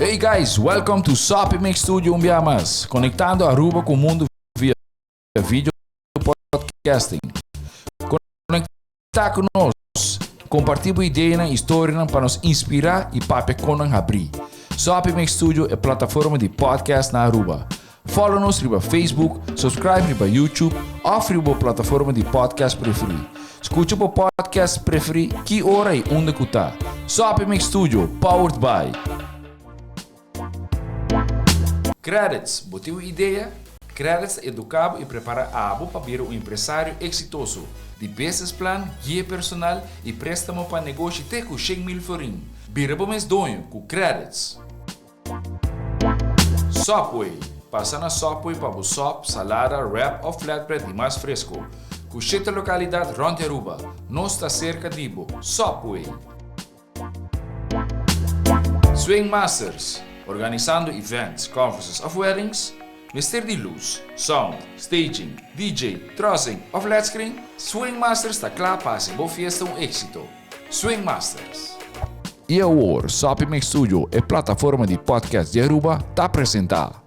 Hey guys, welcome to Soppy Mix Studio un bia mas, conectando Aruba cu mundo via video podcasting. Conecta cu nos, comparti bo ideanan y storianan pa nos inspira y papia con nan habri. Soppy Mix Studio e plataforma di podcast na Aruba. Follow nos riba Facebook, subscribe riba YouTube of riba bo plataforma di podcast preferi. Scucha bo podcast preferi ki ora y unda cu ta. Soppy Mix Studio, powered by. Credits, bo tin un idea? Credits ta educa bo y prepara abo pa bira un empresario exitoso. Di business plan, guia personal y prestamo pa negoshi te cu 100,000 florin. Bira bo mes doño cu Credits. Subway, Pasa na Subway pa bo sop, salada, wrap of flatbread di mas fresco. Cu shete localidad rond di Aruba. Nos ta cerca di bo. Subway! Swing Masters, Organisando events, conferences of weddings? Mester di luz, sound, staging, DJ, trussing of led screen? Swing Masters ta cla pa haci bo fiesta un exito. Swing Masters. I awor, Soppy Mix Studio, e plataforma di podcast di Aruba, ta presenta.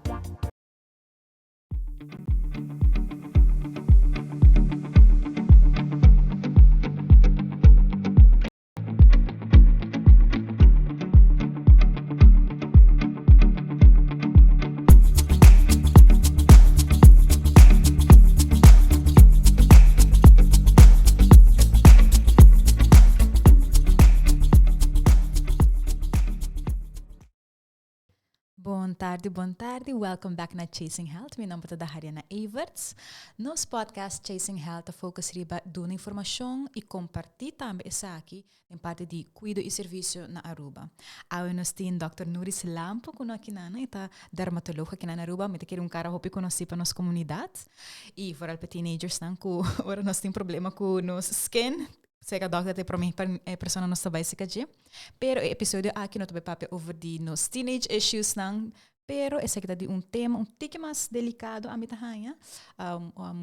Bon tardi, bon tardi. Welcome back na Chasing Health. Mi nomber ta Dahariana Everts. Nos podcast Chasing Health ta focus riba duna informacion y comparti tambe esaki den parti di cuido y servicio na Aruba. Awe nos tin Dòkter Nuris Lampe cu no aki nan, e ta dermatoloog aki nan Aruba. Mi ta kere un cara hopi conoci pa nos comunidad y vooral pa teenagersnan cu ora nos tin problema cu nos skin, seca dòkter ta e prome persona nos ta bay seca dje. Pero e episodio aki no ta bay papia over di nos teenage issuesnan, pero esaki ta di un tema un tiki mas delicado ami ta haña,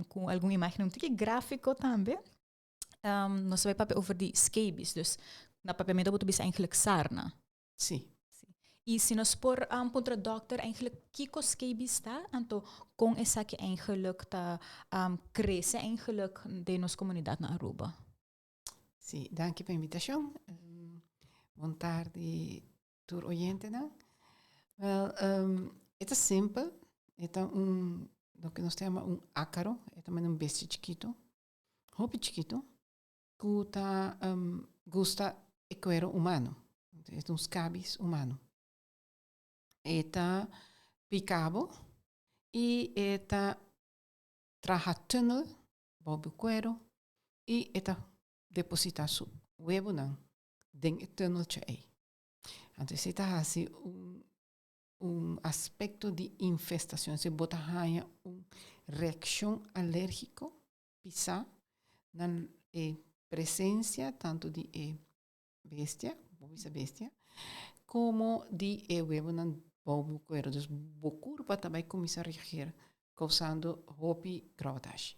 cu algun imagen un tiki grafico tambe. Um, nos bai papia over di scabies, dus na papiamento bo ta bisa eigenlijk sarna. Sí. Sí. I si nos por um, puntra dokter eigenlijk kiko scabies ta, anto kon esaki eigenlijk ta um, crece eigenlijk den nos comunidad na Aruba. Sí, danki pa invitacion. Um, bon tardi tur oyentenan. Wel, um, e ta simpel. E ta un, loke nos ta yama un ácaro. E ta un bestia chiquito. hopi chikitu ku ta gusta e kuero humano. E ta un skabis humano. E ta pika bo i e ta traha tunnel bou bo kuero i e ta deposita su webonan den e tunneltje ei. Anto esei ta hasi un un aspecto di infestacion, si bo ta haña un reaccion alergico pisa na e presencia tanto di e bestia, bo bisa bestia, como di e webonan bou bo cuero. Dus bo curpa ta bay cuminsa reageer causando hopi grauwatashi.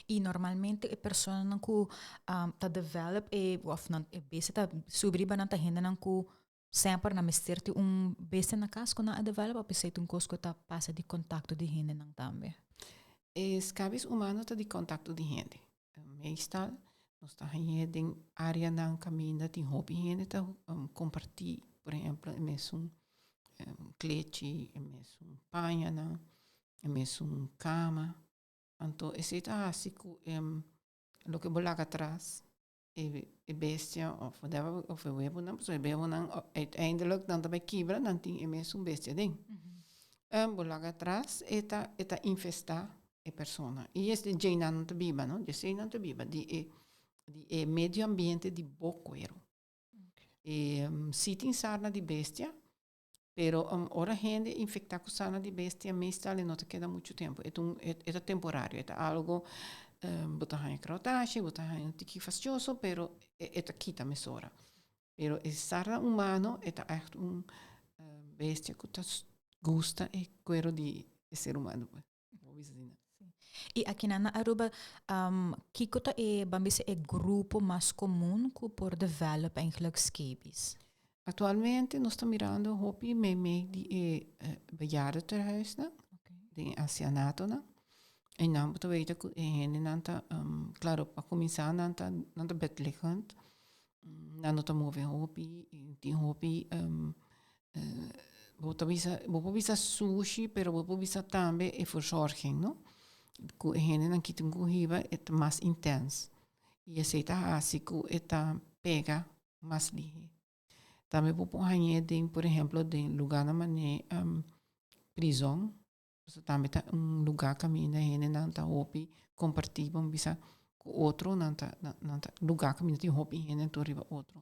Y normalmente e personanan cu ta develop e of nan e bestia ta subi riba nan ta hendenan cu Semper nan mester tin un bestia na kas ku nan a develop of esei ta un kos ku ta pasa di kontakto di hendenan tambe? E skabis humano ta di kontakto di hende. Meestal nos ta hañ'é den áreanan kaminda tin hopi hende ta kompartí, por ehèmpel e mesun klechi, e mesun pañanan, e mesun kama. Anto esei ta hasi ku loke bo laga atras e bestia of whatever of e webonan pasobra e webonan uiteindelijk nan ta bai kibra nan tin e mesun bestia den. Bo laga atras e ta e ta infesta e persona y es djei nan nan ta biba no djesei nan ta biba di e di e medio ambiente di bo cuero. E si tin sarna di bestia Pero ora hende infecta cu sarna di bestia meestal e no ta keda mucho tempo. E ta un e ta temporario, e ta algo bo ta haña krotashi, bo ta haña un tiki fastioso, pero e ta kita mesora. Pero e sarna humano e ta echt un bestia cu ta gusta e cuero di e ser humano. Bo bisa asina. Y akinan na Aruba, kico ta e, ban bisa e grupo mas comun cu por develop eigenlijk scabies? Actualmente nos ta mirando hopi meimei di e bejaardentehuisnan, den e ancianatonan. En nan bo ta weten ku e hendenan ta, claro, pa kuminsá nan ta nan ta bedliggend, nan no ta move hopi, tin hopi bo ta bisa bo por bisa sushi pero bo por bisa tambe e verzorging, no? Ku e hendenan ki tin ku hiba e ta mas intens i esei ta hasi ku e ta pega mas lihe. Tambe bo por hañ'é den, por ehemplo, den lugánan manera prizòn, pasobra tambe ta un lugá kaminda hendenan ta hopi kompartí, bo bisa, ku otro, nan ta nan ta lugá kaminda tin hopi hende tur riba otro.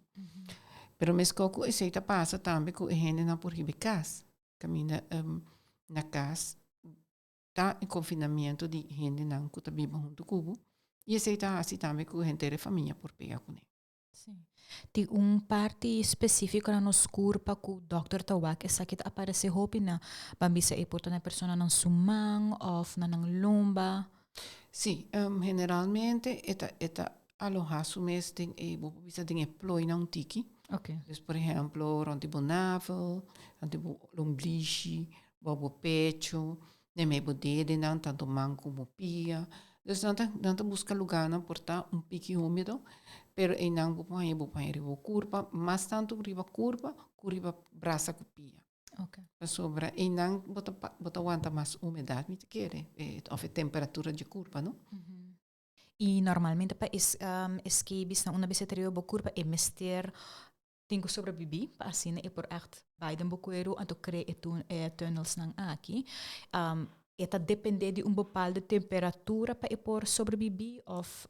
Pero meskos ku esei ta pasa tambe ku e hendenan por riba e kas, kaminda na kas ta e konfinamiento di hendenan ku ta biba huntu ku bo i esei ta hasi tambe ku henter e famia por pega kuné. Sí. Tin un parti spesífiko na nos kurpa ku dòkter ta wak esaki ta aparesé hopi na ban bisa e por ta na e personanan su man òf na nan lomba? Sí, generalmente e ta e ta alohá su mes den e bo por bisa den e plooinan un tiki. Dus por ehèmpel rònt di bo navel, rònt di bo lomblishi, bou bo pecho, Den mei bo dedenan, tantu man komo pia. Dus nan ta nan ta buska lugánan por ta un piki húmedo, pero einan bo por haña bo por haña riba bo kurpa, mas tantu riba kurpa ku riba brasa ku pia. Pasobra einan bo ta bo ta wanta mas humedat mi ta kere, òf e temperatura dje kurpa, no? I normalmente pa es scabies nan una bes e ta riba bo kurpa e mester Tin ku sobrebibí pa asina e por ègt bai den bo kueru anto krea e e tunnelsnan aki. E ta dependé di un bepaalde temperatura pa e por sobrebibí òf?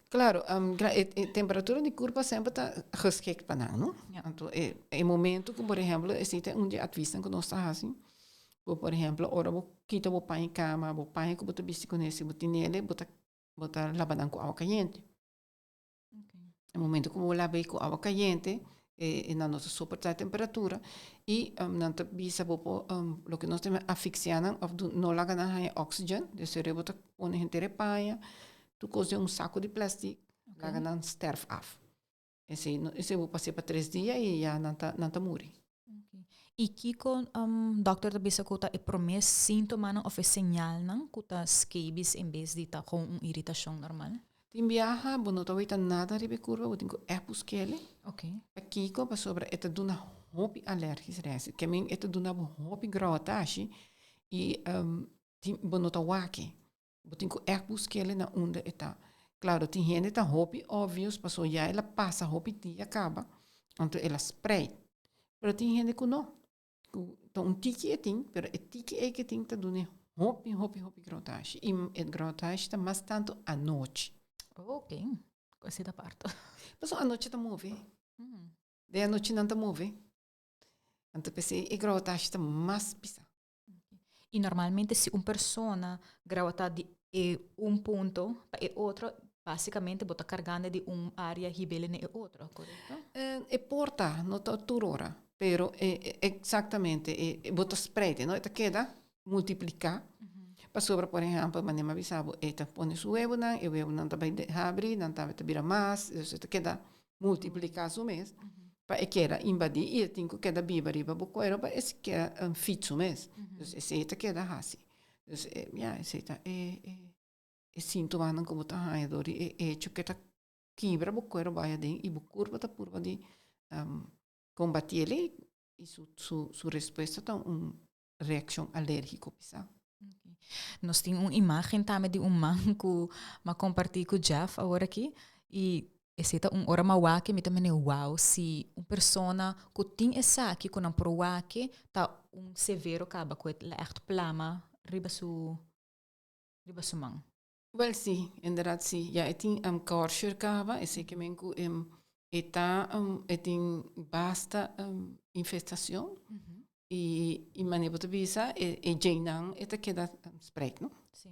Klaro, e temperatura di kurpa semper ta geskikt pa nan, no? Anto e e momento ku por ehèmpel esei ta un di e atvisnan ku nos ta hasi, ku por ehèmpel ora bo kita bo paña kama, bo paña ku bo ta bisti kuné si bo tinele bo ta bo ta laba nan ku awa kayente. E momento ku bo laba ku awa kayente, e nan no ta soportá e temperatura i nan ta bisa bo por loke nos ta yama afiksiá nan òf no laga nan haña oxygen, dus e bo ta pone henter e paña, tur kos den un saku di plastic, laga nan sterf af. Esei esei bo pas'é pa tres dia i ya nan ta nan ta muri. I kiko dòkter ta bisa ku ta e promé síntomanan òf e señalnan ku ta scabies en bes di ta kon un iritashon normal? Tin biaha bo no ta weta nada riba e kurpa, bo tin ku ègt busk'el. Pakiko? Pasobra e ta duna hopi alèrgis reaksie. Ke men e ta duna bo hopi gròtashi i tin bo no ta wak-e. Bo tin ku ègt busk'el na unda e ta. Klaro, tin hende ta hopi obvious paso ya el a pasa hopi dia kaba, anto el a spreid. Pero tin hende ku no, ku ta un tiki e tin, pero e tiki ei ke tin ta dun'e hopi, hopi, hopi grotashi. I e grotashi ta mas tantu anochi. Ok, ku esei ta parto. Paso anochi ta move. Den anochi nan ta move. Anto p'esei e grotashi ta mas pisá. I normalmente si un persona grawatá di e un punto pa e otro, básicamente bo ta kargando di un área hib'el na e otro, korekto? E por ta, no ta tur ora, pero exactamente e bo ta spreid, no? E ta keda multipliká, pasobra por ehèmpel manera mi a bisa bo e ta pone su webonan, e webonan ta bai habri, nan tambe ta bira mas, dus e ta keda multipliká su mes pa e keda invadí i e tin ku keda biba riba bo kuero pa e keda fit su mes. Dus esei ta keda hasi. Dus ya, esei ta e e síntomanan ku bo ta haña dor di e echo ku e ta kibra bo kuero bai aden i bo kurpa ta purba di kombatiel i su su respuesta ta un reakshon alérgiko pisá. Nos tin un imágen tambe di un man ku m'a kompartí ku Jeff awor aki i esei ta un ora m'a wak mi ta mene wow si un persona ku tin esaki ku nan por wak ta un severo kaba ku e la ègt plama riba su riba su man. Wel si, inderdaad si. Ya e tin kòrsher kaba, esei ke men ku e ta e tin basta infestacion i i manera bo ta bisa e e djeinan e ta keda spreid no. Si.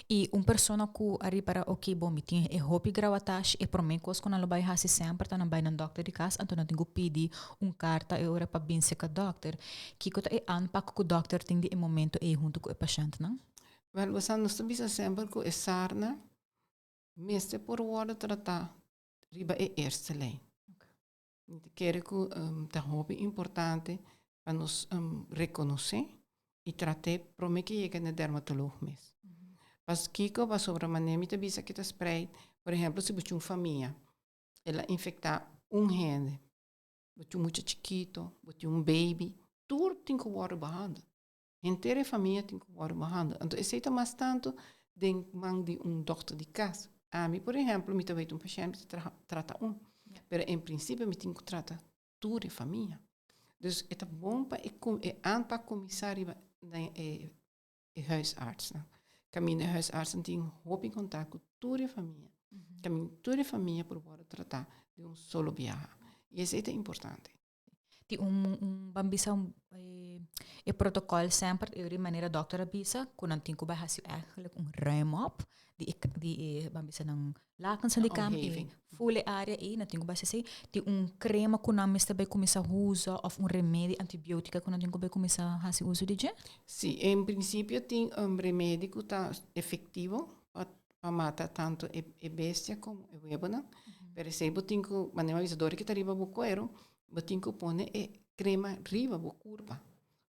I un persona ku a ripara oke bon mi tin e hopi grawatashi e prome kos ku nan lo bai hasi semper ta nan bai nan dòkter di kas anto nan tin ku pidi un karta e ora pa bin seka dòkter. Kiko ta e aanpak ku dòkter tin di e momento ei huntu ku e pashèntnan? Wel, bo sa nos ta bisa semper ku e sarna mester por wòrdu tratá riba e eerste lijn. Mi ta kere ku ta hopi importante pa nos rekonosé i trat'é promé ke yega na dermatolog mes. Paskiko? Pasobra manera mi ta bisa ke ta spreid, por ehèmpel si bo tin un famia, el a infektá un hende, bo tin un mucha chikito, bo tin un baby, tur tin ku wòrdu behandel. Henter e famia tin ku wòrdu behandel. Anto esei ta mas tantu den man di un dòkter di kas. Ami, por ehèmpel, mi ta wet un pashènt, mi ta traha trata un. Pero en prinsipio mi tin ku trata tur e famia. Dus e ta bon pa e e aanpak kuminsá riba na e e huisartsnan. Kaminda e huisartsnan tin hopi kontak ku tur e famia. Kaminda tur e famia por wòrdu tratá den un solo biaha. I esei ta importante. Tin un un ban bisa un e protocol semper e ori manera dokter a bisa ku nan tin ku bai hasi eigenlijk un ruim op di e di e ban bisa nan lakens di kam e full e area ei nan tin ku bai hasi esei. Tin un krema ku nan mester bai kuminsá usa òf un remedi antibiotika ku nan tin ku bai kuminsá hasi uso di dje? Si, en prinsipio tin un remedi ku ta efektivo pa pa mata tanto e e bestia komo e webonan. Pero esei bo tin ku, manera mi a bisa, dor ki ta riba bo kuero, bo tin ku pone e krema riba bo kurpa.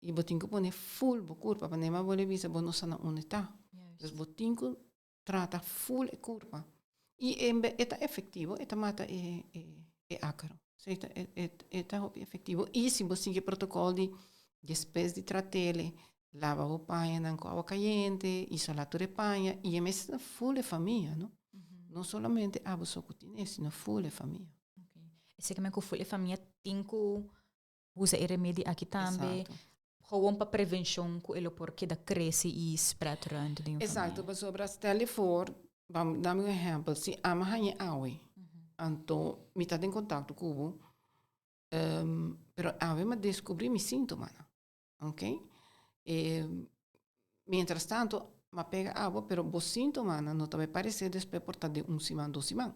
I bo tin ku pone ful bo kurpa, manera mi a bolbe bisa bo no sa na unda e ta. Dus bo tin ku trata ful e kurpa. I e ta efektivo, e ta mata e e e ákaro. E ta e ta hopi efektivo. I si bo sigui e protokòl di despues di trat'el, Laba bo pañanan ku awa kayente, isolá tur e paña i e mester ta ful e famia, no? No solamente abo so ku tin e, sino ful e famia. Esei ke men ku ful e famia tin ku usa e remedi aki tambe, gewoon pa prevenshon ku e lo por keda krese i spread rond den un famia. Esakto, pasobra stel e for, bam dami un ehèmpel, si ami haña e awe, anto mi ta den kontakto ku bo, pero awe mi a deskubrí mi síntomanan. Ok. E, mientras tanto, m'a pega abo, pero bo síntomanan no ta bai paresé despues por ta den un siman, dos siman.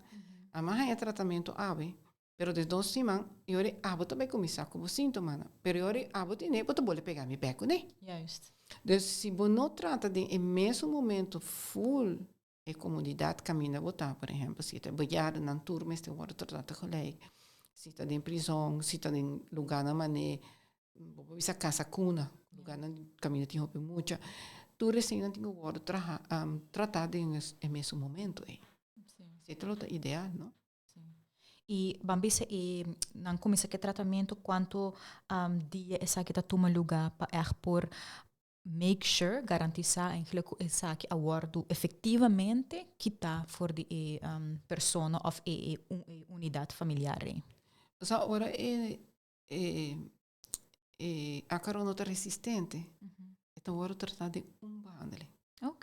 A m'a haña tratamentu awe, pero den dos siman, e ora abo ta bai kuminsá ku bo síntomanan. Pero e ora abo tene, bo ta bole pega mi bèk kuné. Juist. Dus si bo no trata den e mesun momento full e komunidat kaminda bo ta, por ehèmpel, si ta bejaardennan tur mester wòrdu tratá tegelijk, si ta den prizòn, si ta den lugánan manera bo por bisa kasa kuna, lugánan kaminda tin hopi mucha, tur eseinan tin ku wòrdu traha tratá den e mesun momento ei. Esei ta lo ta ideal, no? I ban bisa e nan kuminsá ku e tratamentu kuantu dia esaki ta tuma lugá pa ègt por make sure, garantisa eigenlijk ku esaki a wòrdu efectivamente kitá for di e persona òf e e unidat familiar ei. Osea ora e e e ákaro no ta resistente, e ta wòrdu tratá den un behandeling.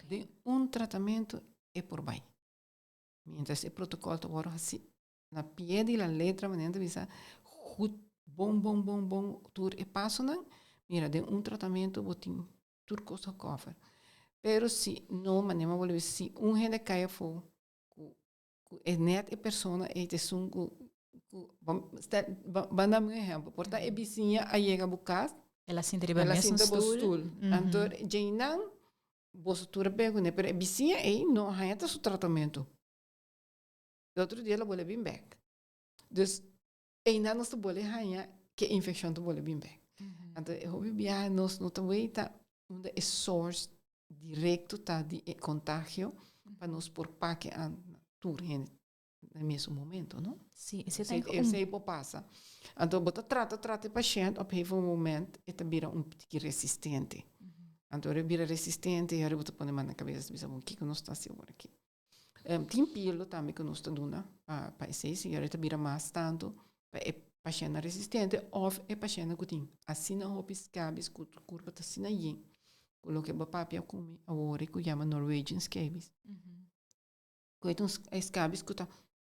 Den un tratamentu e por bai. Mientras e protokòl ta wòrdu hasí na pie di la letra, manera ta bisa, goed, bon, bon, bon, bon, tur e pasonan, mira, den un tratamentu bo tin tur kos gecover. Pero si no, manera mi a bolbe bisa, si un hende kai afó ku ku e nèt e persona ei ta esun ku ku stel, ban dami un ehèmpel, por ta e bisiña a yega bo kas, El a sinta riba el a mesun sinta bo stoel. stoel, anto djeinan boso tur a pega kuné, pero e bisiña ei no a haña ta su tratamentu. E otro dia lo bole bin bek. Dus einan nos ta bole haña ke infeccion ta bole bin bek. Anto e hopi biaha nos no ta weita unda e source directo ta di e contagio pa nos por pake an tur hende na e mesun momento, no? Sí, esei ta un... Esei por pasa. Anto bo ta trata trata e pashent op gegeven moment e ta bira un tiki resistente. Anto ora e bira resistente e ora bo ta pone man na kabes bisa bon kiko nos ta hasi awor aki. Tin pilo tambe ku nos ta duna pa pa esei, si ta bira mas tantu pa e pashèntnan resistente òf e pashèntnan ku tin asina hopi scabies ku kurpa ta asina yen ku loke bo papia ku mi awor ku yama Norwegian scabies. Ku e ta un scabies ku ta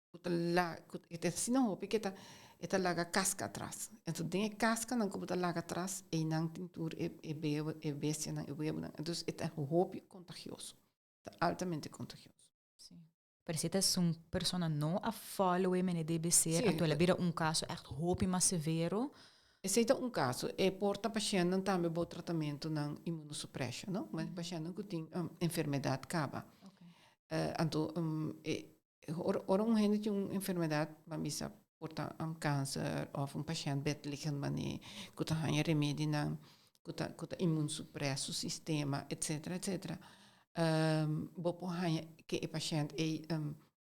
ku ta la ku e ta asina hopi ku e ta e ta laga kaska atras. Enton den e kaskanan ku bo ta laga atras einan tin tur e e e bestianan e webonan entonces e ta hopi kontagioso. Ta altamente contagioso. Sí. Pero si ta un persona no a follow e mene debe ser, anto el a bira un caso echt hopi mas severo. Esei ta un caso. E por ta pashentnan tambe bo tratamentonan immunosuppression, no? Ma pashentnan cu tin enfermedad caba. Anto, ora un hende tin un enfermedad, ban bisa. Por ta un kanser òf un pashènt bedliggend manera ku ta haña remedinan ku ta ku ta immuunsupress su sistema etcetera etcetera. Bo por haña ke e pashènt ei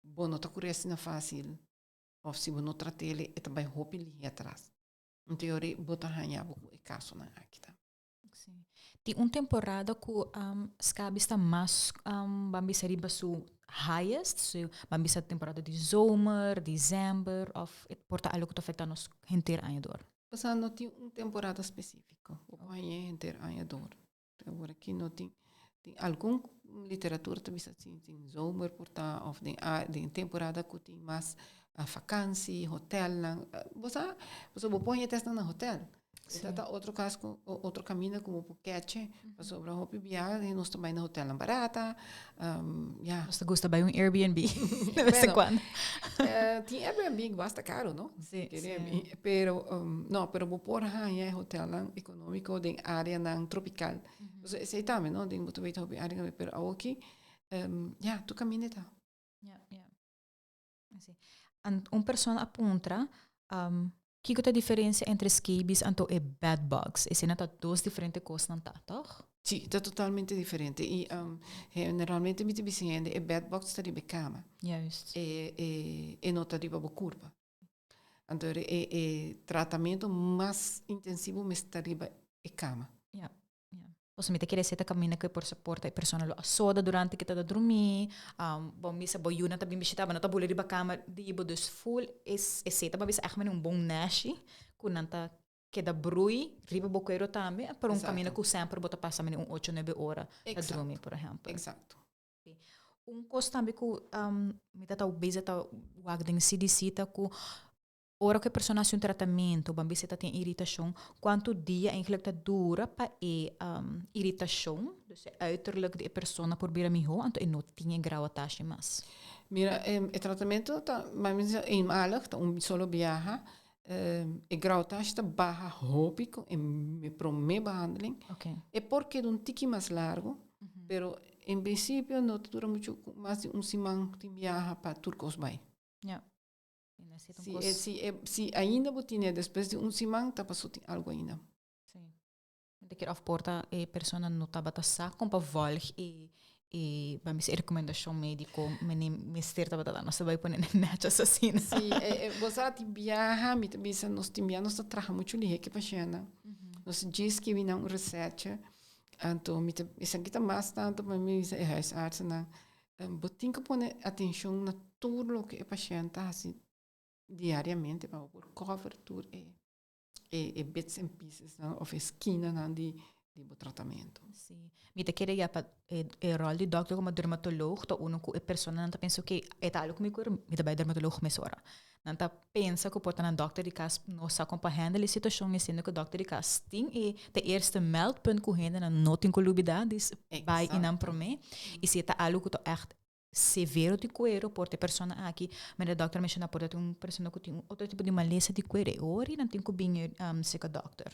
bo no ta kuri asina fásil òf si bo no trat'el e ta bai hopi lihé atras. Anto yori bo ta haña bo ku e kasonan aki tambe. Sí. Tin un temporada ku um, scabies ta mas um, ban bisa riba su highest, su ban bisa temporada di zomer, december, of het por ta algo ku ta afecta nos henter aña door? Pasá no tin un temporada spesífiko. Bo por hañ'é henter aña door. Awor aki no tin, tin algun literatura ta bisa si tin zomer por ta of den a den temporada ku tin mas vakansi, hotelnan. Bo sa, pasobra bo por haña tèstnan na hotel. Sí. Ta otro cas cu otro camino cu bo por catche. Pasobra hopi bia nos ta bai na hotelnan barata. Ja. Nos ta gusta bai un Airbnb de vez en cuando. Tin Airbnb basta caro, no? Sí, sí. Pero, no, pero bo por haña e hotelnan economico den areanan tropical. Pasobra esey tambe, no? Den bo ta weten hopi area, pero awoki, ja, tur caminda ta. Ja, ja. Así. An un persona a puntra, um, kiko ta diferencia entre scabies anto e bed bugs? Esena ta dos diferente cosnan ta, toch? Sí, ta totalmente diferente. Y um, generalmente mi ta bisa hende, e bed bugs ta riba e cama. Juist. E, e, e no ta riba bo curpa. Anto e, e tratamiento mas intensivo mester ta riba e cama. Ja. Pasobra mi ta kere seta kaminda ku e por soporta e persona lo a soda durante ku e ta ta drumí. Bo misa bo yunan ta bin bishitá bo, nan ta bula riba kama di bo. Dus ful e seta bo a bisa ègt manera un bon nèshi ku nan ta keda brui riba bo kuero tambe, pero un kaminda ku semper bo ta pasa manera un ocho nuebe ora ta drumi, por ehèmpel. Eksakto. Un kos tambe ku mi ta ta bezig ta wak den CDC ta ku Ora ku e persona hasi un tratamentu, ban bisa e ta tin iritashon, kuantu dia eigenlijk ta dura pa e iritashon, dus e uiterlijk di e persona por bira mihó, anto e no tin e grauwatashi mas? Mira, e tratamentu ta, ban bisa eenmalig, ta un solo biaha. E grauwatashi ta baha hopi ku e promé behandeling. E por keda un tiki mas largu, pero en prinsipio no ta dura muchu mas di un siman tin biaha pa tur kos bai. Si, e, si, e, si ainda bo tine despues di un siman, ta paso tin algo ainda. Sí. De keer of porta e persona no tabata sa kon pa volg e e ba mis e recomendacion medico mene mester tabata da. Nos ta bai pone netjes asina. Sí, e, e, bo sa ti biaha, mi ta bisa nos tin biaha nos ta traha mucho lihe ke pashentnan. Nos djis skibi nan un receptje. Anto mi ta esaki ta mas tanto pa mi bisa e huisartsennan. Bo tin ku pone atenshon na tur loke e pashènt ta hasi diariamente pa bo por cover tur e e bits and pieces nan òf e skinanan di di bo tratamentu. Sí. Mi ta kere ya pa e e ròl di dòkter komo dermatoloog ta unu ku e personanan ta pensa oke e ta algu ku mi kura mi ta bai dermatoloog mesora. Nan ta pensa ku por ta nan dòkter di kas no sa kon pa handle e situashon i siendo ku dòkter di kas tin e te eerste meldpunt ku hendenan no tin ku lubida dis bai i nan promé i si e ta algu ku ta ègt severo di kuero por ta e persona aki manera dòkter a menshoná por ta tin un persona ku tin un otro tipo di malesa di kuero e ora nan tin ku bini serka dòkter.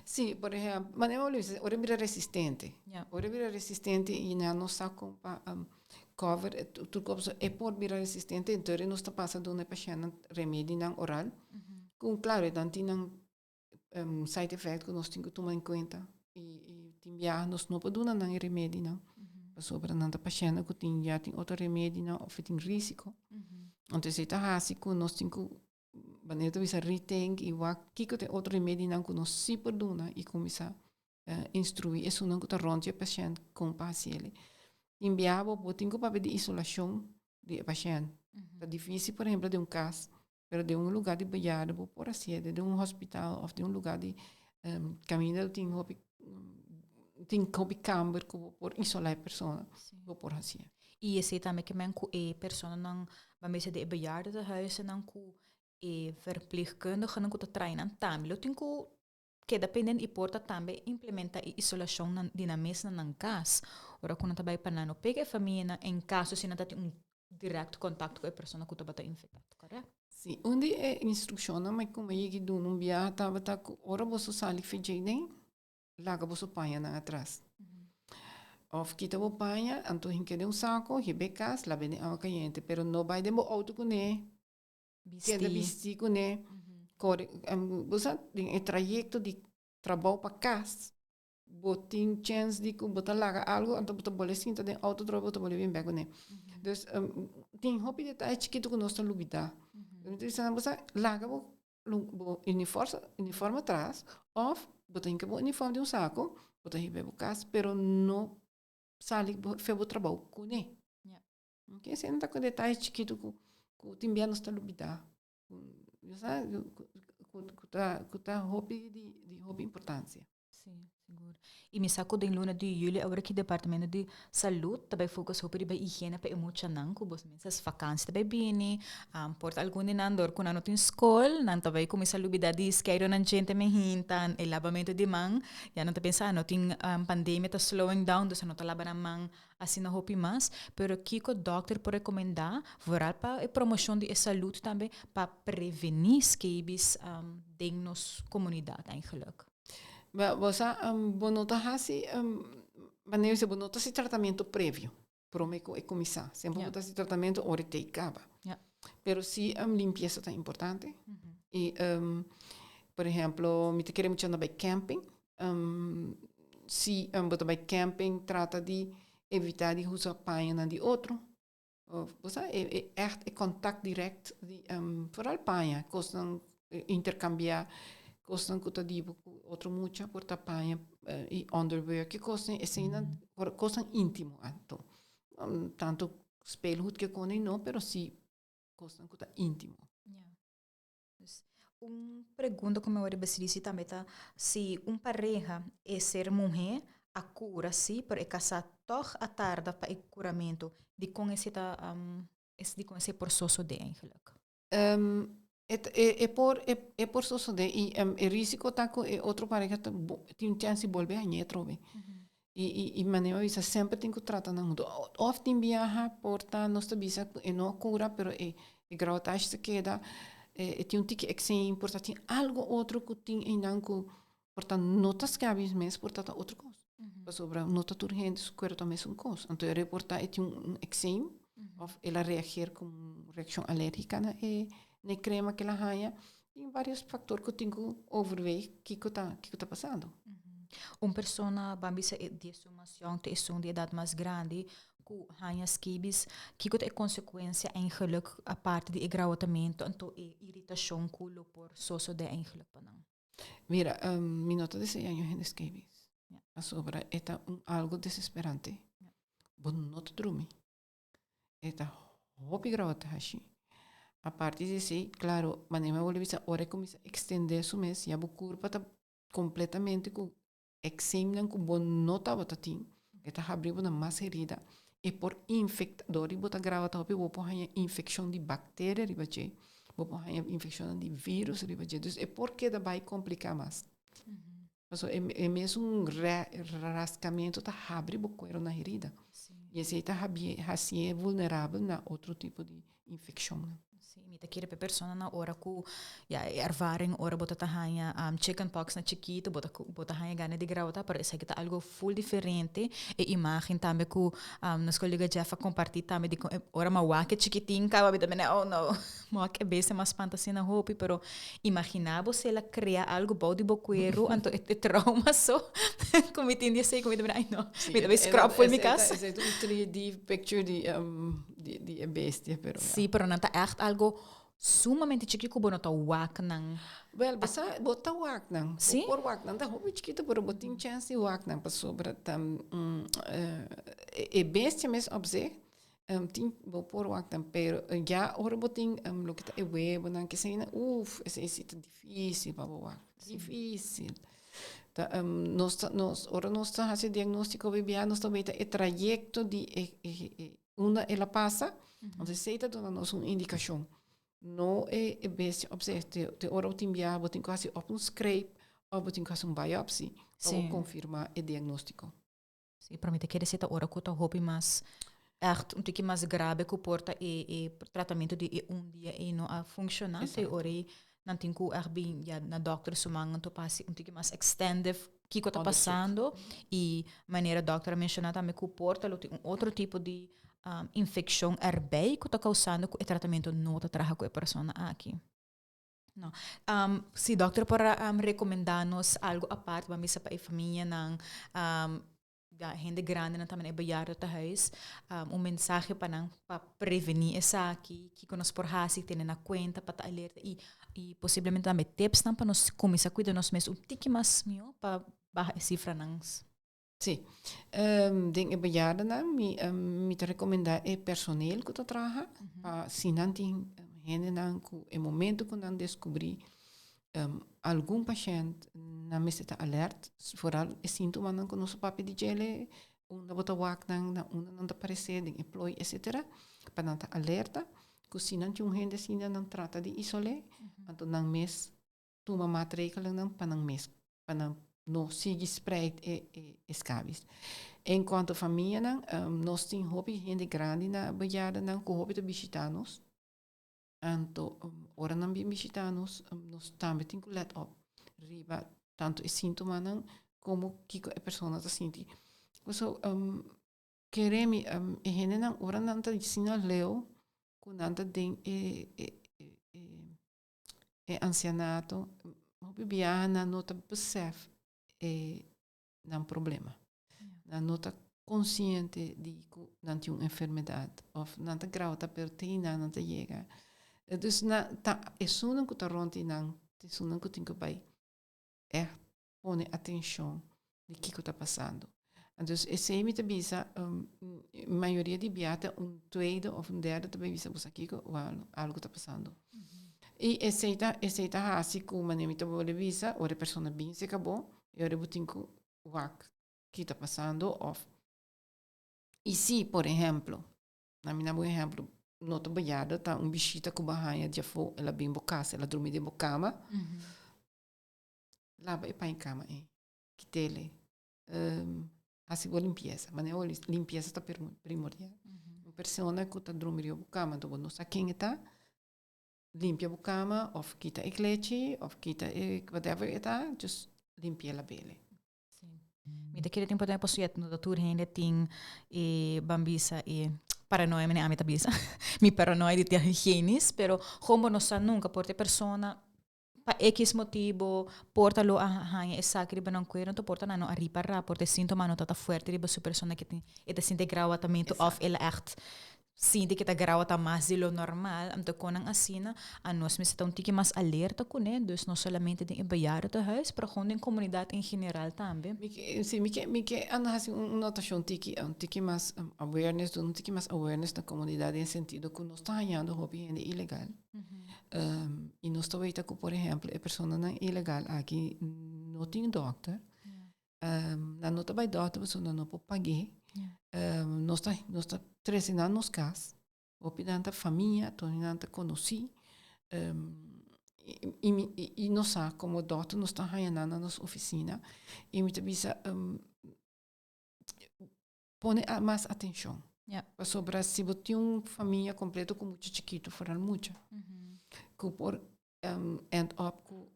Sí, por ehèmpel, manera bo bisa ora e bira resistente, ora e bira resistente i nan no sa kon pa cover tur cos e por bira resistente entonces nos ta pasa duna e pashentnan remedinan oral cu claro e nan tin nan side effect cu nos tin cu tuma en cuenta y tin biaha nos no por duna nan e remedinan pasobra nan ta pashentnan cu tin ya tin otro remedinan of tin risico entonces e ta haci cu nos tin cu wanneer ta bisa rethink y wak kico ta e otro remedinan cu nos si por duna y cuminsa instrui esunnan ku ta rònt di e pashènt kon pa hasi el. Tin bia bo bo tin ku papia di isolashon di e pashènt. Ta difísil por ehempel den un kas, pero den un lugá di bejaarden bo por hasié, den un hospital òf den un lugá di kaminda ku tin hopi tin hopi kamber ku bo por isolá e persona, bo por hasié. I esei tambe ke men ku e personanan, ban bisa di e bejaardentehuizennan ku e verpleegkundigenan ku ta traha nan tambe lo tin ku Keda pendent i por ta tambe implementa e isolashon nan di nan mes na nan kas. Ora ku nan ta bai pa nan no pega e famianan en kaso si nan ta tin un direct kontakto ku e persona ku tabata infektá, korèkt? Si, un di e instrukshonnan mi kuma yegi duna un biaha tabata ku ora boso sali fidjei den, laga boso pañanan atras. Òf kita bo paña, anto hink'e den un sako, hib'e kas, lab'e den awa kayente, pero no bai den bo outo kuné. Keda bisti kuné, kore, bo sa den e trayekto di trabou pa kas, bo tin chèns di ku bo ta laga algu anto bo ta bole sinta den outo trobe bo ta bole bin bèk kuné. Dus tin hopi detaye chikitu ku nos ta lubidá. Mi ta bisa nan bo sa laga bo bo uniform atras òf bo ta hinka bo uniform den un sako bo ta hiba bo kas pero no sali fe bo trabou kuné. Oké, esei ta ku detaye chikitu ku ku tin bia nos ta lubidá. Bo sa ku ta ku ta hopi di di hopi importansia. Sí, sigur. I mi sa ku den luna di juli awor ki departamento di salud ta bai focus hopi riba higiene pa e muchanan ku bo mester vakansi ta bai bini, por ta algun di nan dor ku nan no tin skol, nan ta bai kuminsá lubidá di skeido nan djente mehinta, e labamentu di man, ya nan ta pensa no tin pandemia ta slowing down dus nan no ta laba nan man Asina hopi mas, pero kiko dokter por rekomendá, vooral pa e promoshon di e salud tambe, pa prevení scabies den nos komunidat eigenlijk? Wel, bo sa, bo no ta hasi, wanneer bo no ta hasi tratamentu previo, prome ku e kuminsá. Semper bo ta hasi tratamentu ora e tei kaba. Pero si limpiesa ta importante. I, por ehemplo, mi ta kere mucha anda bai camping. Si bo ta bai camping trata di evita di usa pañanan di otro. Of bo sa e e echt e contact direct di vooral paña, cosnan intercambia cosnan cu ta di bo cu otro mucha por ta paña y underwear ki cosnan eseinan cosnan intimo anto. Tanto speelgoed ke con no pero si cosnan cu ta intimo. Dus, un pregunta ku mi wòrdu besirisi tambe ta si un pareha e ser muhé a kura sí, pero e kasá tòg a tarda pa e kuramentu, dikon esei ta dikon esei por sosodé eigenlijk? E por e por sosodé i e risiko ta ku e otro pareha ta tin chèns di bolbe hañ'é atrobe. I manera mi a bisa semper tin ku trata nan huntu. Òf tin biaha por ta nos ta bisa ku e no a kura pero e grautage ta keda, e tin un tiki ekseem, por ta tin algu otro ku tin einan ku por ta no ta scabies mes, por ta ta otro kos. Pasobra no ta tur hende su kuerpo ta mesun kos. Anto e por ta e tin un ekseem òf el a reageer ku un reakshon alérgika na e na e krema ku el a haña. Tin varios factor cu tin cu overweeg kico ta kico ta pasando. Un persona ban bisa e di esun mas yong te esun di edad mas grandi cu haña scabies, kico ta e consecuencia eigenlijk aparte di e grawatamento anto e iritacion cu lo por sosode eigenlijk pa nan? Mira, mi no ta desea ñu hende scabies. Pasobra e ta un algo desesperante. Bo no ta drumi. E ta hopi grot hashi. Aparte di esei, claro, manera mi a bolbe bisa, ora e cuminsa extende su mes, ya bo curpa ta completamente cu eczeemnan cu bo no tabata tin, e ta habri bo na mas herida, e por infecta, dor di bo ta graba ta hopi, bo por haña infeccion di bacteria riba dje, bo por haña infeccionnan di virus riba dje, dus e por keda bai complica mas. Pasobra e mesun rascamento ta habri bo cuero na herida. Y esey ta hacié vulnerabel na otro tipo di infeccionnan. Sí, mi ta kere p'e personanan ora cu ya e ervaring ora bo ta ta haña chickenpox na chikito, bo ta bo ta haña gana di grauta, pero esaki ta algo full diferente. E imagen tambe cu nos colega Jeff a comparti tambe di con ora mi a wak e chikitin caba mi ta mene oh no. Mo a bes mas spanta asina hopi, pero imagina bo si el a crea algo bou di bo cuero, anto e trauma so cu mi tin di esey cu mi ta mira, ay no, mi ta bay scrub for mi cas. Esey ta un 3D picture di di e bestia, pero ja. Si, pero nan ta echt algo sumamente chiki cu bo no ta wak nan. Wel, bo sa, bo ta wak nan. Si? Bo por wak nan, ta hopi chikito, pero bo tin chance di wak nan, pasobra ta e bestia mes op zich Tin bo por wak nan, pero ya ora bo tin loke ta e webonan keseinan, uf, esei si ta dificil pa bo wak, dificil. Ta nos ta nos ora nos ta haci diagnostico bibia nos ta weta e trayecto di e e unda el a pasa, entonces esei ta duna nos un indicacion. No e e bestia op zich, te te ora bo tin bia bo tin cu haci of un scrape of bo tin cu haci un biopsy pa bo confirma e diagnostico. Sí, pero mi ta kere si ta ora ku ta hopi mas echt un tiki mas grave ku por ta e e tratamiento di e un dia ei no a funciona. Te ora ei nan tin ku echt bin ya na dokter su man anto pa hasi un tiki mas extended kiko ta pasando. I manera dokter a menciona tambe ku por ta lo tin un otro tipo di. infeccion erbij cu ta causando cu e tratamento no ta traha cu e persona aki. No. Si dokter por a recomenda nos algo apart, ban bisa pa e famianan, ya hende grandenan tambe na e bejaardentehuis, un mensahe pa nan pa preveni esaki, kiko nos por hasi, tene na cuenta pa ta alerta y y posiblemente tambe tipsnan pa nos cuminsa cuida nos mes un tiki mas miho pa baha e cifranan. Sí. Den e bejaardennan mi mi ta recomenda e personeel cu ta traha pa si nan tin hendenan cu e momento cu nan descubri algun pashent nan mester ta alert, vooral e sintomanan cu nos a papia di djele, unda bo ta wak nan, na unda nan ta parece, den e plooi etcetera, pa nan ta alerta cu si nan tin un hende asina nan trata di isole, anto nan mes tuma maatregelennan pa nan mes, pa nan no sigui spreid e e scabies. En cuanto famianan, nos tin hopi hende grandi na bejaardennan cu hopi ta bishita nos. Anto ora nan bin bishita nos, nos tambe tin cu let op riba tanto e sintomanan como kico e persona ta sinti. Paso kere mi e hendenan ora nan ta asina leu cu nan ta den e e ancianato, hopi biaha nan no ta besef e nan problema. Nan no ta consciente di cu nan tin un enfermedad of nan ta grauta pero te nan nan ta yega. Dus na ta esunnan cu ta rond di nan, esunnan cu tin cu bay echt pone atencion di kico ta pasando. Entonces esey mi ta bisa, mayoria di bia ta un tweede of un derde ta bay bisa bo sa kico, wao algo ta pasando. Y esey ta esey ta haci cu manera mi ta bolbe bisa ora e persona bin cerca bo y ora bo tin cu wak ki ta pasando of y si por ehemplo na mi na bo ehemplo no ta bejaarde ta un bishita cu bo a haya di afo el a bin bo casa el a drumi den bo cama laba e paña cama ey kitele hasi bo limpieza manera bo limpieza ta primordial un persona cu ta drumi riba bo cama anto bo no sa ken e ta limpia bo cama of kita e klechi of kita e whatever e ta just limpia labele. Sí. Mi ta kere tin por pasobra no ta tur hende tin e ban bisa e paranoia mene ami ta bisa mi paranoia di ta hygienisch pero gewoon bo no sa nunca por ta e persona pa X motibo por ta lo a haña esaki riba nan cuero enton por ta nan no a ripara por ta e sintoma no ta ta fuerte riba su persona ke tin e ta sinti e grawatamentu of el a echt sinti ke ta grawata mas di lo normal anto kon nan asina a nos mester ta un tiki mas alerta kuné dus no solamente den e bejaardentehuis pero gewoon den komunidat en general tambe. Mi ke si mi ke mi ke anda hasi un notashon tiki un tiki mas awareness duna un tiki mas awareness na komunidat den sentido ku nos ta hañando hopi hende ilegal i nos ta weta ku por ehempel e personanan ilegal aki no tin dòkter Nan no ta bai dòkter pasobra nan no por pag'é. Nos ta nos ta trese nan nos kas. Hopi nan ta famia, tur nan ta konosí. I mi i nos sa komo dòkter nos ta haña nan na nos ofisina i mi ta bisa pone mas atenshon. Pasobra si bo tin un famia kompleto ku mucha chikitu, foral mucha, ku por end up ku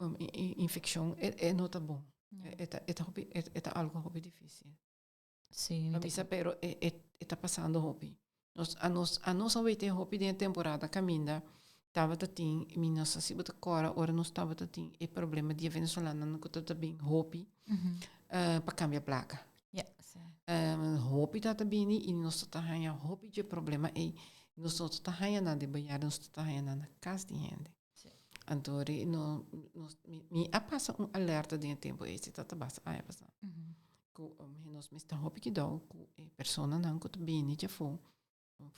infekshon, e no ta bon. E ta e ta hopi e ta algo hopi difisil. Sí, Mi bisa pero e e e ta pasando hopi. Nos a nos a nos a wete hopi den e temporada kaminda tabata tin mi no sa si bo ta kòrda ora nos tabata tin e problema di e venezolanonan ku tabata bin hopi pa kambia plaka. Ja, sí. Hopi tabata bini i nos tabata haña hopi dje problema ei. Nos no tabata haña nan den bejaarden, nos tabata haña nan na kas di hende. Anto ri no nos mi mi a pasa un alerta den e tempu ei, si tabata basta aña pasá, ku nos mester hopi kidou ku e personanan ku ta bini djafó,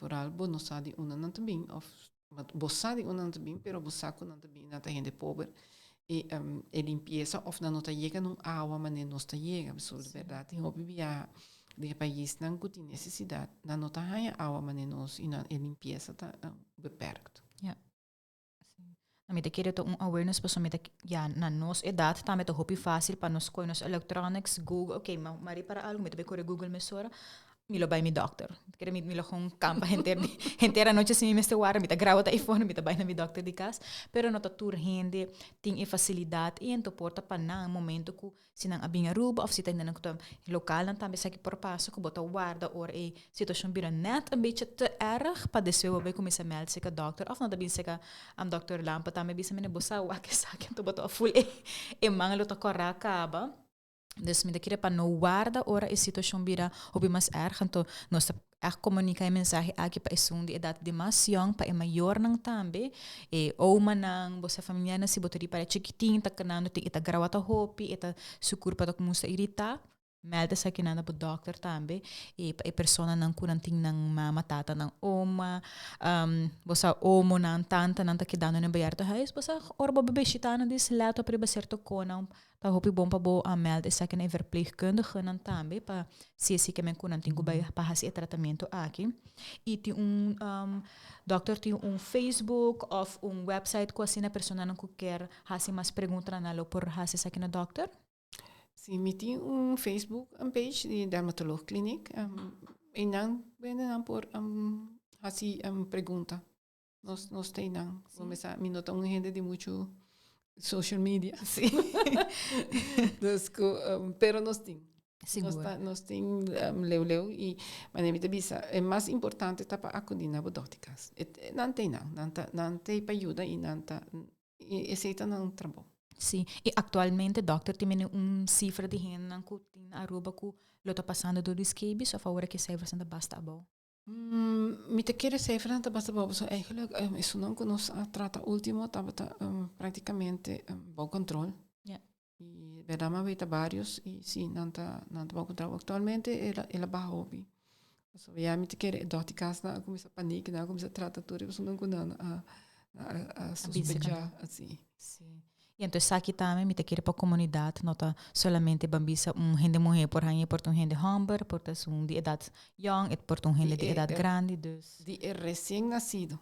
Vooral bo no sa di unda nan ta bin of bo sa di unda nan ta bin pero bo sa ku nan ta bin nan ta hende pober i e limpiesa of nan no ta yega na un awa manera nos ta yega pasobra di bèrdat tin hopi biaha den e paisnan ku tin nesesidat nan no ta haña awa manera nos i nan e limpiesa ta beperkt. Ja. Na mi ta kere ta un awareness pasobra mi ta ya na nos edat tambe ta hopi fácil pa nos kohe nos electronics, Google, ok, mi a ripara algo mi ta bai kore Google mesora. Mi lo bai mi dokter. Kere mi, mi lo gewoon kampa henter, henter anochi si mi mester warda, mi ta graba ta iPhone, mi ta bai na mi dokter di kas. Pero no ta tur hende tin e facilidad i ento por ta pa nan momento ku si nan a bin Aruba of si ta hendenan ku ta lokalnan tambe esaki por pasa ku bo ta warda ora e situashon bira net un bechi te erg pa despues bo bai kuminsa meld seka dokter of nan ta bin seka dokter Lampe tambe bisa mene bo sa wak esaki anto bo ta ful e e man lo ta kòrá kaba. Dus mi ta kere pa no warda ora e situashon bira hopi mas erg anto nos ta ègt komunika e mensahe aki pa esun di edat di mas yòn, pa e mayornan tambe, e omanan, bo sa familiarnan si bo ta ripara e chikitin ta kanando tin e ta grawata hopi, e ta su kurpa ta kuminsá iritá, mèlda esakinan na bo dòkter tambe i pa e personanan ku nan tin nan mama, tata, nan oma, bo sa omonan, tantanan ta kedando na e bejaardenhuis, bo sa ora bo bishita nan dis lèt op riba sierto konan Ta hopi bon pa bo a meld esaki na e verpleegkundigenan tambe pa si esei ke men ku nan tin ku bai pa hasi e tratamentu aki. I tin un dòkter tin un Facebook òf un website ku asina personanan ku kier hasi mas preguntanan nan lo por hasi esaki na dòkter? Si, mi tin un Facebook page di Dermatoloog Kliniek i nan bendenan por hasi pregunta. Nos, nos ta einan. Sí. Bo mi no ta un hende di mucho social media. Sí. dus, ku, um, pero nos tin. Sigur. Nos, ta, nos tin um, leu leu i wanneer mi ta bisa, e mas importante ta pa acudi na bo dokter cas. Et, nan ta einan, nan ta, nan ta pa yuda i nan ta, i esei ta nan trabou. Sí, i actualmente dokter tin mene un cifra di hendenan ku tin na Aruba ku lo ta pasando door di scabies of awor ki cijfersnan ta basta abou? Mi ta kere cijfernan ta basta abou pasobra eigenlijk esunnan ku nos a trata ultimo tabata praktikamente bou kontrol. Ja. I bèrdat mi a weta barios i si nan ta nan ta bou kontrol. Aktualmente el a el a baha hopi. Pasobra ya mi ta kere e dòkter di kasnan a kuminsá panik, nan a kuminsá trata tur e personanan ku nan a a sospechá asi. Si. I anto esaki tambe mi ta kere pa komunidat no ta solamente ban bisa un hende muhé por haña, por ta un hende hòmber, por ta esun di edat yòn, e por ta un hende di edat grandi, dus. Di e resien nasido,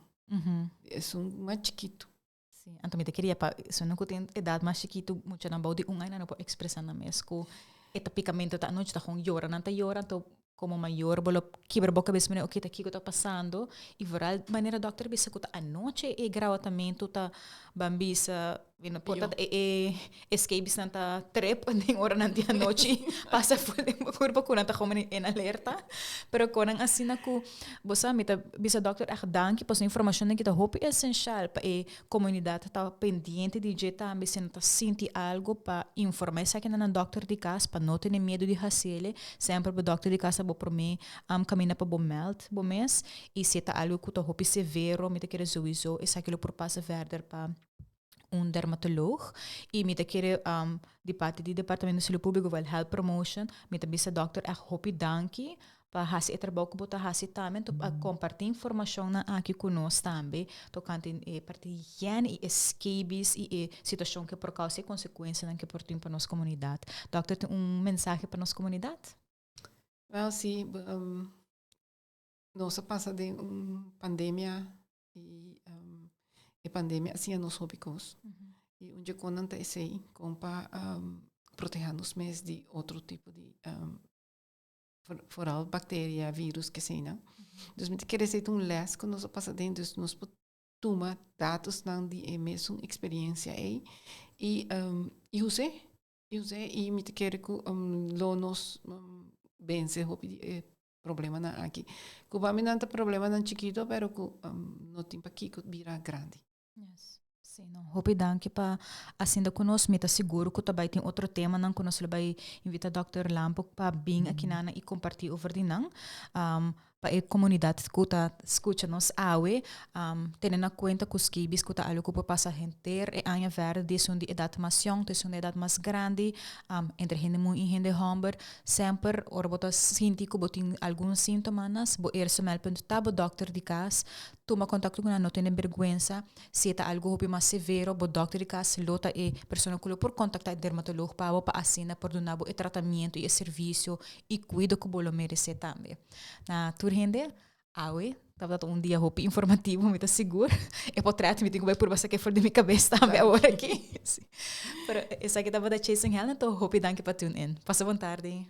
di esun mas chikitu. Si, anto mi ta kere pa esunnan ku tin edat mas chikitu, muchanan bou di un aña nan no por ekspresá nan mes ku e ta pikamentu ta anochi ta gewoon yora, nan ta yora anto Como mayor bo lo kibra bo cabes manera oke ta kico ta pasando y vooral manera dokter bisa cu ta anochi e grawatamentu ta ban bisa por ta e e escapes nan ta trip den oranan di anochi pasa for den bo curpa cu nan ta gewoon en alerta pero con nan asina cu bo sa mi ta bisa dokter echt danki pasobra informacionnan aki ta hopi esencial pa e Comunidad ta pendiente di dje tambe si nan ta sinti algo pa informa esaki na nan dokter di cas pa no tene miedo di haciele. Semper bo dokter di cas ta bo prome caminda pa bo meld bo mes y si e ta algo cu ta hopi severo mi ta kere souiso esaki lo por pasa verder pa un dermatoloog y mi ta kere di parti di departamento di salud publico wel health promotion mi ta bisa dokter echt hopi danki Pa hasi e trabou ku bo ta hasi tambe, anto pa kompartí informashonnan aki ku nos tambe tokante e parti di higiene i e scabies i e situashon ku e por kousa i e konsekuensianan ku e por tin pa nos komunidat. Dòkter tin un mensahe pa nos komunidat? Wèl si, nos a pasa den un pandemia i e pandemia a siña nos hopi kos. I un dje konan ta esei, kon pa protehá nos mes di otro tipo di vooral bacteria, virus, keseinan. Dus mi ta kere esei ta un les ku nos a pasa den, dus nos por tuma datosnan di e mesun eksperiencia ei i i us'é, i us'é i mi ta kere ku lo nos bense hopi di e problemanan aki. Ku pa mi nan ta problemanan chikito pero ku no tin pakiko bira grandi. Yes. Sí, no. Hopi danki pa asinda ku nos. Mi ta sigur ku ta bai tin otro temanan ku nos lo bai invita Dòkter Lampo pa bin aki nan i kompartí over di nan. Um, pa e komunidat ku ta skucha nos awe, um, tene na kuenta ku skibis ku ta algu ku por pasa henter e aña verde di esun di edat mas yòn te esun di edat mas grandi, um, entre hende muhé i hende hòmber. Semper ora bo ta sinti ku bo tin algun síntomanan, bo eerste meldpunt ta bo dòkter di kas. Tuma kontakto ku nan, no tene bergwensa. Si e ta algu hopi mas severo, bo dòkter di kas lo ta e persona ku lo por kontaktá e dermatolog pa bo pa asina por duna bo e tratamiento i e servisio i kuido ku bo lo meresé tambe. Na tur hende, awe tabata un dia hopi informativo, mi ta sigur. E potret mi tin ku bai purba sak'é for di mi kabes tambe awor aki. Pero esaki tabata Chasing Helen, anto hopi danki pa tune in. Pasa bon tardi.